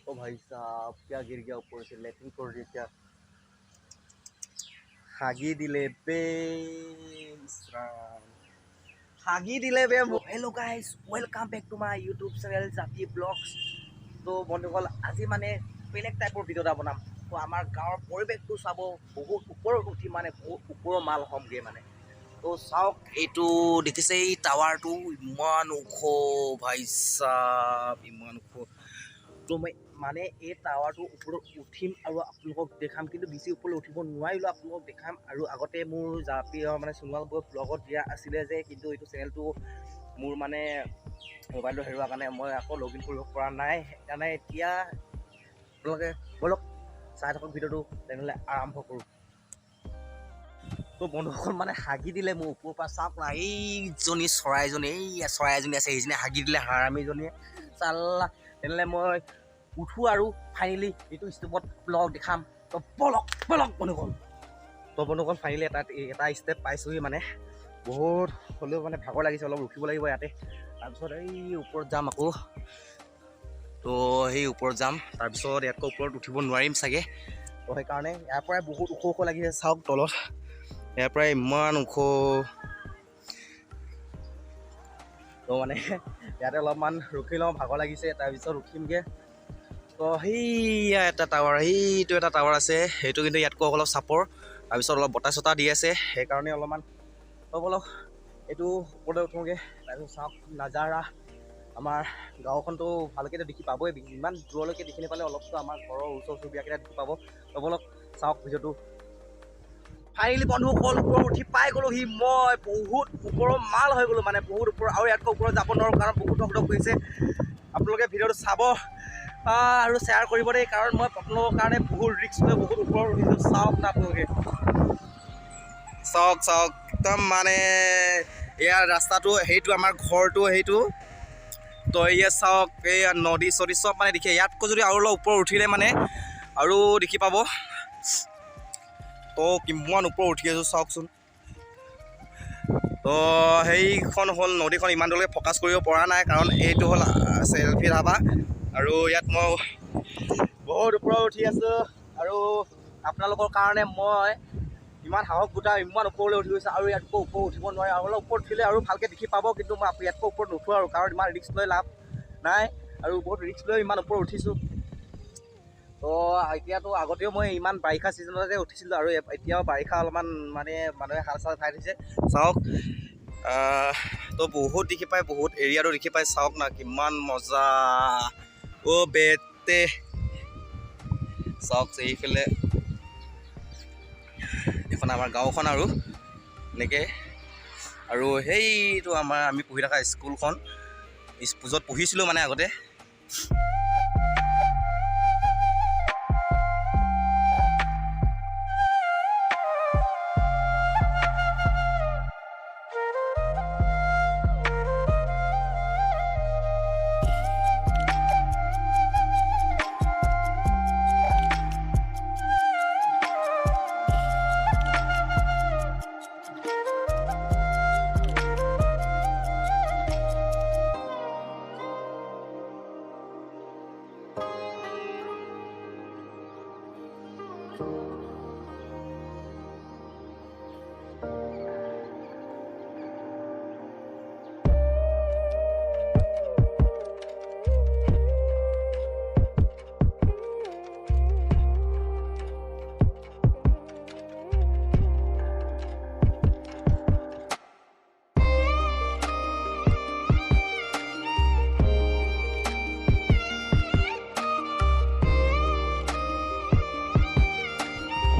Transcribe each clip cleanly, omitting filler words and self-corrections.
ओ भाई साहब, क्या गिर गया ऊपर से? लेटरिन कर दिया क्या? হাগি দিলে বে, ইছ ৰাম, হাগি দিলে বে। Hello guys, welcome back to my YouTube channel জাতি ব্লগছ। তো বন্ধুসকল, আজি মানে বেলেগ টাইপৰ ভিডিঅ' এটা বনাম। তো আমাৰ গাঁৱৰ পৰিৱেশটো চাব, বহুত ওপৰত উঠি মানে বহুত ওপৰৰ মাল হ'মগৈ মানে। তো চাওক, এইটো দেখিছে, এই টাৱাৰটো ইমান ওখ, ভাই চাব, ইমান ওখ। তো মই মানে এই টাৱাৰটোৰ ওপৰত উঠিম আৰু আপোনালোকক দেখাম। কিন্তু বেছি ওপৰলৈ উঠিব নোৱাৰিলেও আপোনালোকক দেখাম। আৰু আগতে মোৰ জাপি মানে সোণোৱাল বৈ ব্লগত দিয়া আছিলে যে, কিন্তু এইটো চেনেলটো মোৰ মানে মোবাইলটো হেৰুৱাৰ কাৰণে মই আকৌ লগ ইন কৰিব পৰা নাই। সেইকাৰণে এতিয়া আপোনালোকে ব'লক, চাই থাকক ভিডিঅ'টো। তেনেহ'লে আৰম্ভ কৰোঁ। তো বন্ধুসকল, মানে হাগি দিলে মোৰ ওপৰৰ পৰা। চাওক না, এইজনী চৰাইজনী, এই চৰাই এজনী আছে, সেইজনী হাগি দিলে, হাৰামীজনীয়ে চাল্লা। তেনেহ'লে মই উঠোঁ আৰু ফাইনেলি এইটো ষ্টেপত আপোনালোকক দেখাম। তো ব'লক ব'লক বন্ধুসকল। তো বন্ধুসকল, ফাইনেলি এটা এটা ষ্টেপ পাইছোঁহি। মানে বহুত হ'লেও মানে ভাগৰ লাগিছে, অলপ ৰখিব লাগিব ইয়াতে। তাৰপিছত এই ওপৰত যাম আকৌ। তো সেই ওপৰত যাম, তাৰপিছত ইয়াতকৈ ওপৰত উঠিব নোৱাৰিম চাগে। তো সেইকাৰণে ইয়াৰ পৰাই বহুত ওখ ওখ লাগিছে। চাওক তলত, ইয়াৰ পৰাই ইমান ওখ। তো মানে ইয়াতে অলপমান ৰখি লওঁ, ভাগৰ লাগিছে, তাৰপিছত উঠিমগৈ। তো সেইয়া এটা টাৱাৰ, সেইটো এটা টাৱাৰ আছে, সেইটো কিন্তু ইয়াতকৈ অলপ চাপৰ। তাৰপিছত অলপ বতাহ চতাহ দি আছে, সেইকাৰণে অলপমান। তো ব'লক, এইটো ওপৰতে উঠোঁগৈ। তাৰপিছত চাওক নাজাৰা। আমাৰ গাঁওখনতো ভালকৈ দেখি পাবই, ইমান দূৰলৈকে দেখি নাপালে অলপতো আমাৰ ঘৰৰ ওচৰ চুবুৰীয়াকেইটা দেখি পাব। তো ব'লক, চাওক ভিডিঅ'টো। ফাইনেলি বন্ধুসকল, ওপৰত উঠি পাই গ'লোহি। মই বহুত ওপৰৰ মাল হৈ গ'লোঁ, মানে বহুত ওপৰ, আৰু ইয়াতকৈ ওপৰত যাব নোৱাৰোঁ, কাৰণ বহুত ধক ধক কৰিছে। আপোনালোকে ভিডিঅ'টো চাব আৰু শ্বেয়াৰ কৰিব দেই, কাৰণ মই আপোনালোকৰ কাৰণে বহুত ৰিস্ক লৈ বহুত ওপৰত উঠিছোঁ। চাওক না আপোনালোকে, চাওক চাওক, একদম মানে এয়া ৰাস্তাটো, সেইটো আমাৰ ঘৰটো সেইটো। তো এয়া চাওক, এইয়া নদী চদী চব মানে দেখি। ইয়াতকৈ যদি আৰু অলপ ওপৰত উঠিলে মানে আৰু দেখি পাব। তো কিমান ওপৰত উঠি আছোঁ চাওকচোন। তো সেইখন হ'ল নদীখন, ইমান দূৰলৈকে ফ'কাছ কৰিব পৰা নাই, কাৰণ এইটো হ'ল চেল্ফি ধাবা। আৰু ইয়াত মই বহুত ওপৰত উঠি আছোঁ আৰু আপোনালোকৰ কাৰণে মই ইমান সাহস গোটাই ইমান ওপৰলৈ উঠি গৈছোঁ। আৰু ইয়াতকৈ ওপৰত উঠিব নোৱাৰে, আৰু অলপ ওপৰত উঠিলে আৰু ভালকৈ দেখি পাব। কিন্তু মই ইয়াতকৈ ওপৰত নুঠোঁ আৰু, কাৰণ ইমান ৰিস্ক লৈ লাভ নাই আৰু বহুত ৰিস্ক লৈ ইমান ওপৰত উঠিছোঁ। তো এতিয়াতো আগতেও মই ইমান বাৰিষা ছিজনতে উঠিছিলোঁ আৰু এতিয়াও বাৰিষা অলপমান মানে মানুহে হাল চাল খাই থৈছে। চাওক, তো বহুত দেখি পায়, বহুত এৰিয়াটো দেখি পায়। চাওক না কিমান মজা। অ' বেটে, চাওক এইফালে এইখন আমাৰ গাঁওখন আৰু এনেকৈ। আৰু সেইটো আমাৰ আমি পঢ়ি থকা স্কুলখন, য'ত পঢ়িছিলোঁ মানে আগতে।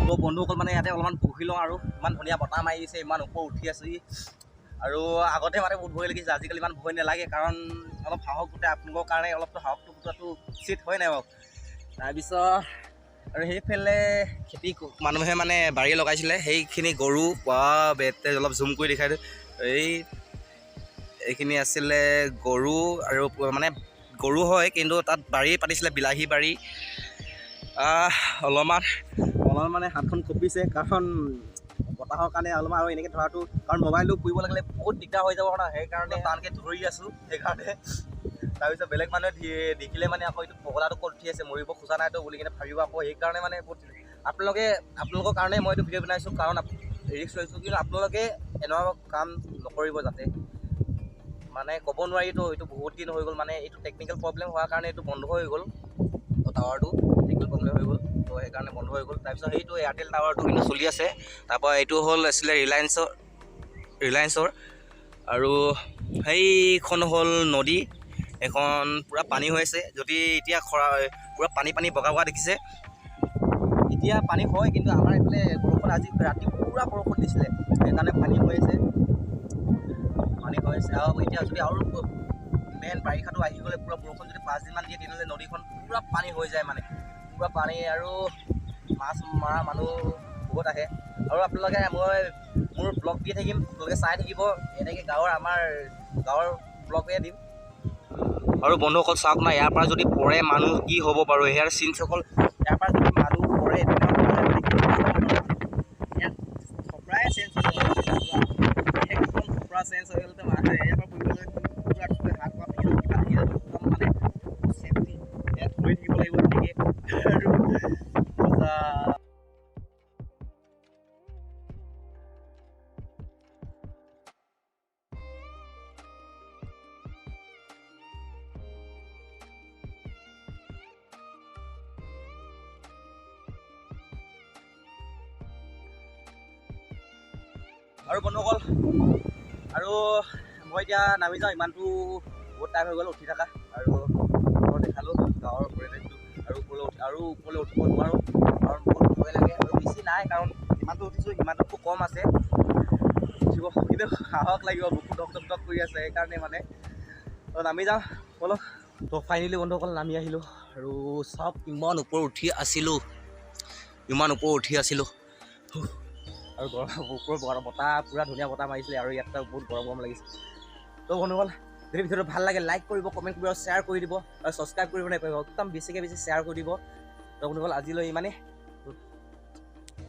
তো বন্ধুসকল, মানে ইয়াতে অলপমান বহি লওঁ আৰু ইমান ধুনীয়া বতাহ মাৰি দিছে, ইমান ওপৰত উঠি আছোঁ। আৰু আগতে মানে বহুত ভয় লাগিছে, আজিকালি ইমান ভয় নালাগে, কাৰণ অলপ সাহস গোটাই আপোনালোকৰ কাৰণে অলপতো সাহসটো গোটোৱাটো উচিত হয় নাই বাৰু? তাৰপিছত আৰু সেইফালে খেতি মানুহে মানে বাৰী লগাইছিলে, সেইখিনি গৰু বা বেতে অলপ জুম কৰি দেখাই দিওঁ। এইখিনি আছিলে গৰু আৰু মানে গৰু হয়, কিন্তু তাত বাৰী পাতিছিলে, বিলাহী বাৰী। অলপমান অলপমান মানে হাতখন কঁপিছে, কাৰণ বতাহৰ কাৰণে অলপমান, আৰু এনেকৈ ধৰাটো, কাৰণ মোবাইলটো পুৰিব লাগিলে বহুত দিগদাৰ হৈ যাব ন, সেইকাৰণে টানকৈ ধৰি আছোঁ সেইকাৰণে। তাৰপিছত বেলেগ মানুহে দেখিলে মানে আকৌ এইটো পগলাটো ক'ত উঠি আছে, মৰিব খোজা নাইতো বুলি কিনে ভাবিব আকৌ। সেইকাৰণে মানে বহুত আপোনালোকে, আপোনালোকৰ কাৰণে মই এইটো ভিডিঅ' বনাইছোঁ, কাৰণ ৰিস্ক লৈছোঁ। কিন্তু আপোনালোকে এনেকুৱা কাম নকৰিব যাতে, মানে ক'ব নোৱাৰিতো, এইটো বহুত দিন হৈ গ'ল, মানে এইটো টেকনিকেল প্ৰব্লেম হোৱাৰ কাৰণে এইটো বন্ধ হৈ গ'ল। টাৱাৰটো টেকনিকেল প্ৰব্লেম হৈ গ'ল, তো সেইকাৰণে বন্ধ হৈ গ'ল। তাৰপিছত সেইটো এয়াৰটেল টাৱাৰটো কিন্তু চলি আছে। তাৰপৰা এইটো হ'ল আছিলে ৰিলায়েন্সৰ। আৰু সেইখন হ'ল নদী, এইখন পূৰা পানী হৈ আছে। যদি এতিয়া খৰা পূৰা পানী পানী বগা বগা দেখিছে, এতিয়া পানী হয়, কিন্তু আমাৰ এইফালে বৰষুণ আজি ৰাতি পূৰা বৰষুণ দিছিলে, সেইকাৰণে পানী হৈ আছে, পানী হৈ আছে। আৰু এতিয়া যদি আৰু মেইন বাৰিষাটো আহি গ'লে পূৰা বৰষুণ যদি 5 দিনমান দিয়ে, তেনেহ'লে নদীখন পূৰা পানী হৈ যায়, মানে পূৰা পানী। আৰু মাছ মৰা মানুহ বহুত আহে। আৰু আপোনালোকে মই মোৰ ব্লগ দি থাকিম, আপোনালোকে চাই থাকিব। এনেকৈ গাঁৱৰ, আমাৰ গাঁৱৰ ব্লগে দিম। আৰু বন্ধুসকল চাওক না, ইয়াৰ পৰা যদি পৰে মানুহ কি হ'ব বাৰু। ইয়াৰ চিনসকল, ইয়াৰ পৰা যদি মানুহ পৰে ইয়াত থপৰাই চেঞ্জ হৈ যাব, একদম থপৰা চেঞ্জ হৈ গ'লে মানুহে ইয়াৰ পৰা পৰিবলৈ পূৰা হাত পা ভাঙি যাব, কিবা ভাঙি যাব, একদম মানে চেফটি ইয়াত ধৰি থাকিব লাগিব তেনেকৈ। আৰু আৰু বন্ধুসকল, আৰু মই এতিয়া নামি যাওঁ, ইমানটো বহুত টাইম হৈ গ'ল উঠি থকা। আৰু মই দেখালোঁ গাঁৱৰ পৰিৱেশটো। আৰু ওপৰলৈ উঠি, আৰু ওপৰলৈ উঠিব নোৱাৰোঁ, কাৰণ বহুত ভয় লাগে। আৰু বেছি নাই, কাৰণ যিমানটো উঠিছোঁ সিমানটোতকৈ কম আছে উঠিব, কিন্তু সাহস লাগিব, বুকু ধক ধক ধক কৰি আছে, সেইকাৰণে মানে তো নামি যাওঁ ব'লক। তো ফাইনেলি বন্ধুসকল নামি আহিলোঁ। আৰু চাওক ইমান ওপৰ উঠি আছিলোঁ, ইমান ওপৰ উঠি আছিলোঁ। আৰু গৰম ওপৰৰ বতাহ পূৰা ধুনীয়া বতাহ মাৰিছিলে, আৰু ইয়াত বহুত গৰম গৰম লাগিছে। তো বন্ধুসকল, যদি ভিডিঅ'টো ভাল লাগে লাইক কৰিব, কমেণ্ট কৰিব, শ্বেয়াৰ কৰি দিব, আৰু ছাবস্ক্ৰাইব কৰিব নাপাহৰিব, একদম বেছিকৈ বেছি শ্বেয়াৰ কৰি দিব। তো বন্ধুসকল আজিলৈ ইমানেই।